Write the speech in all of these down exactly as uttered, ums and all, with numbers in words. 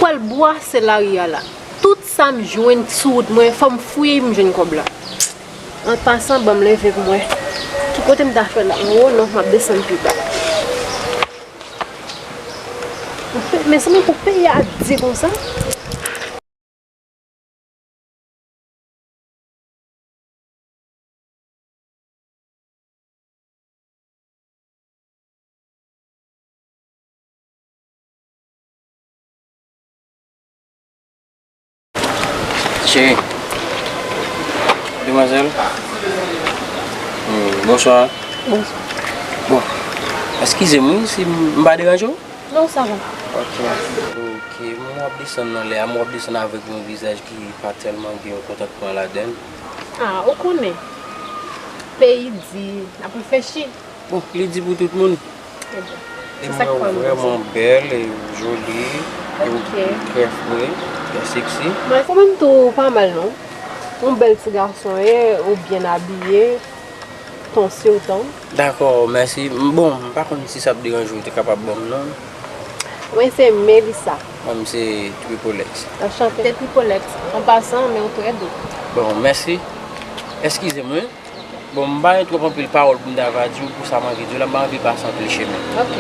Pral bwase lari a la. Tout sa m jwenn sou wout mwen, fò m fouye m jwenn kòb la. An pasan, ban m leve pou m wè. Ki kote m ta fè la? Anwo, non, m ap desann pi ba. Mezanmi, pou peyi a di konsa. Cheri. Demwazèl. Hmm, bonswa. Bonswa. Bon, eskize m wi, si m pa deranje w? Non, sa va. Ok. Ok, m wè w ap desann nan lè a, m wè w ap desann avèk yon vizaj ki pa tèlman gen yon kontantman ladan l. Ah, ou konnen. Peyi di, n ap reflechi. Bon, li di pou tout moun. Ebyen, e se sa k fè m vrèman bèl, e joli, e ou trè fre, trè seksi. Mwen, ou menm tou, ou pa mal non. Ou bèl ti gason, e ou byen abiye, ton sur ton. Dakò, mèsi. Bon, m pa konn si sa ap deranje w, ou te kapab ban m non. Mwen se Melissa. Mwen, m se Tripolex. Anchante. Se Tripolex. An pasan, men ou trè dou. Bon, mèsi. Eskize m wi. Bon, m pa gen twòp anpil pawòl pou m ta va di w pou sa m anvi di w la, m pa anvi pase anpil chemen. Ok.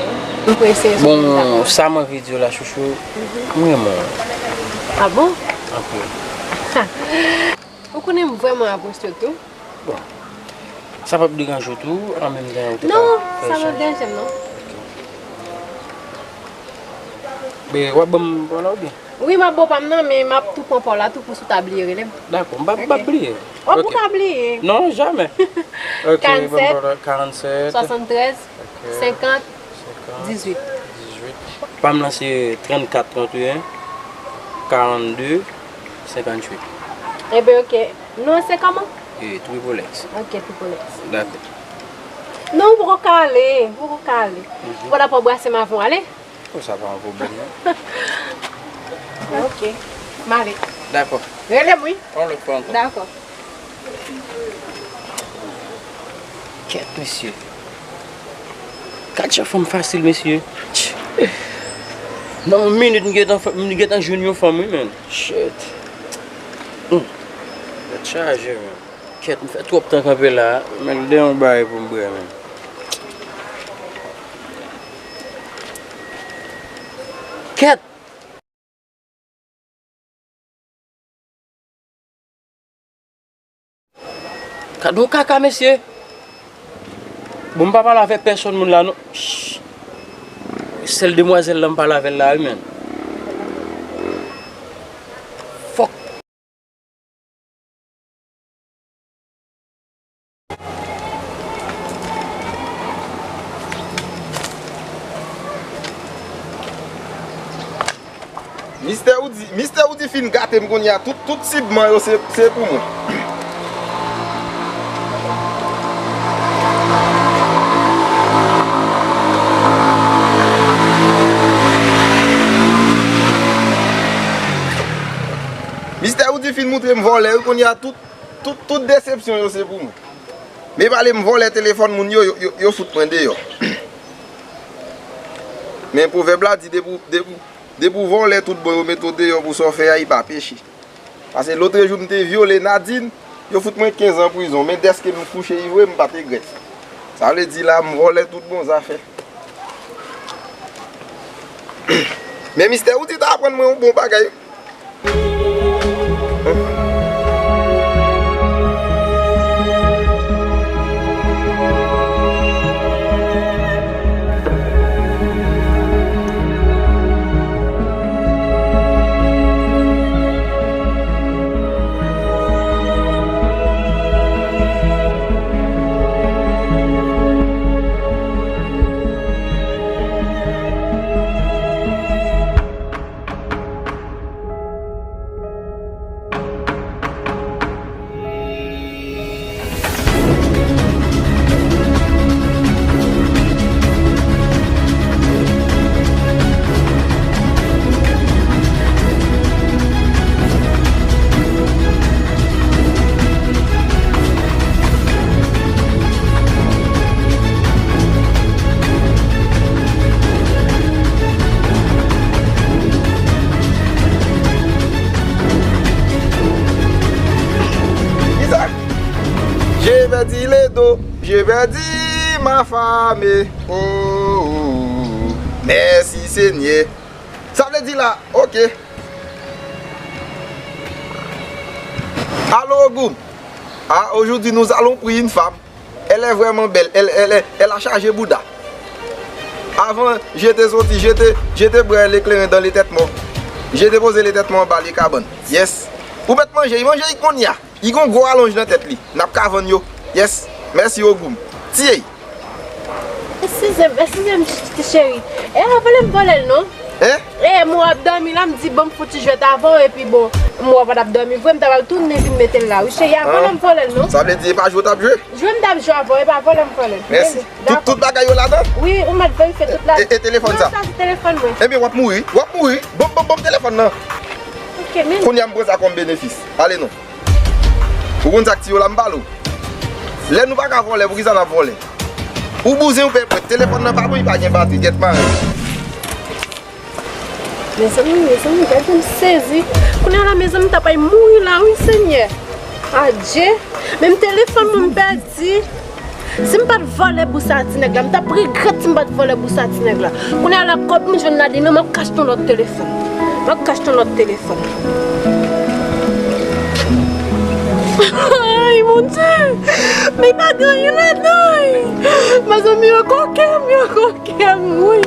M prese. Bon, sa m anvi di w la, chouchou, m renmen w. Ah bon? Anpil. Ou konnen m vrèman apresye w tou. Bon. Sa p ap deranje w tou, an menm tan ou te ka fè chanj. Non, sa p ap deranje m non. Ok. Men w ap ban m pa w la oubyen? Wi, m ap ba w pa m nan, men m ap tou pran pa w la tou pou si w ta bliye rele m. Dakò, m p ap, m p ap bliye. Ok. W ap ka bliye. Non, jamè. Ok, ban m pa w la, karannsèt, swasantrèz, senkant, dizuit. Dizuit. Pa m lan se trannkat trannteyen, karannde, senkantuit. Enben, ok. Non, se kòman? E, Tripolex. Ok, Tripolex. Dakò. Non, ou poko ka ale, ou poko ka ale. Mhm. Ou pa ta pran brase m avan w ale? Oh, sa pa yon pwoblèm, non. Ok. M ale. Dakò. Rele m, wi. On lòt fwa ankò. Dakò. Kèt, mesye. Gad jan fanm fasil, mesye. Nan yon minit, m gentan fè, m gentan jwenn yon fanm, wi, menn. Shit. Hmm. Tèt chaje, menn. Kèt, m fè twòp tan kanpe la, men m gen yon bagay pou m bwè, menn. Kèt! Gad yon kaka, mesye! Bon, m pa pale avèk pèsonn moun la, non. Ch-, sèl demwazèl la m pale avè l la, wi, menn. Fòk. Mistè Woody, Mistè Woody fin gate m kounye a, tout, tout sibman yo se, se pou mwen. Mistè Woody fin moutre m vòlè, wi, kounye a tout, tout, tout desepsyon yo se pou mwen. Men pale m vòlè telefòn moun yo, yo, yo, yo fout mwen deyò. Men pwovèb la di depi w, depi w, depi w vòlè tout bon yo mete w deyò pou sa w fè a, li pa peche. Paske lotrejou m te vyole Nadine, yo fout mwen kenz an prizon, men dèske m kouche ivre, m pa t regrèt. Sa vle di la, m vòlè tout bon zafè. Men Mistè Woody ta aprann mwen yon bon bagay. J'ai perdu ma femme. Oh, oh, oh. Mèsi Senyè. Sa vle di la, ok. Allô, Ogou. Ah, aujourd'hui, nous allons prier une femme. Elle est vraiment belle. Elle, elle, elle, elle a changé bouda. Avan, je te soti, je te, je te bwè le kleren dan le tèt mò. Je te poze le tèt mò anba le kabann. Yes. Ou mèt manje, i manje i kounye a. I gon gwo alonj nan tèt li. N ap ka vann yo. Yes. Mèsi, Ogou m. Tiye. Eskize m, eskize m, ti cheri. E, vòlè m vòlè l non. Hein? E, mwen ap dòmi la, m di bon, m fouti jwèt avè w, epi bon, mwen pa t ap dòmi vre, m ta pral tounen vin mete l la. Wi, cheri, a vòlè m vòlè l non. Sa vle di e pa jwe w t ap jwe? Jwe m t ap jwe avè w, e pa vòlè m vòlè l. Mèsi. Tout, tout bagay yo ladan? Wi, ou mèt verifye tout la. E, e telefòn sa? Non, sa se telefòn mwen. Ebyen, w ap mouri. W ap mouri. Bon, bon, bon, telefòn nan. Ok, men. Kounye a m pran sa kòm benefis. Ale non. Ou konn sa k tiye w la, m pale w. Lè nou pa ka vòlè, poukisa n ap vòlè? Ou bouzen, ou pè pwèt. Telefòn nan pa bon, li pa gen batri. Gèt mare. Mezanmi, mezanmi, gade m sezi. Kounye a la, mezanmi, m ta pral mouri la, wi, Senyè. Adje. Menm telefòn mwen m pèdi. Si m pa t vòlè bous a ti nèg la, m t ap regrèt si m pa t vòlè bous a ti nèg la. Kounye a la, kòb m jwenn la demen, m ap ka achte yon lòt telefòn. M ap ka achte yon lòt telefòn. Ay, Bondye! Men pa gen anyen ladan. Mezanmi, yo koke m, yo koke m, wi.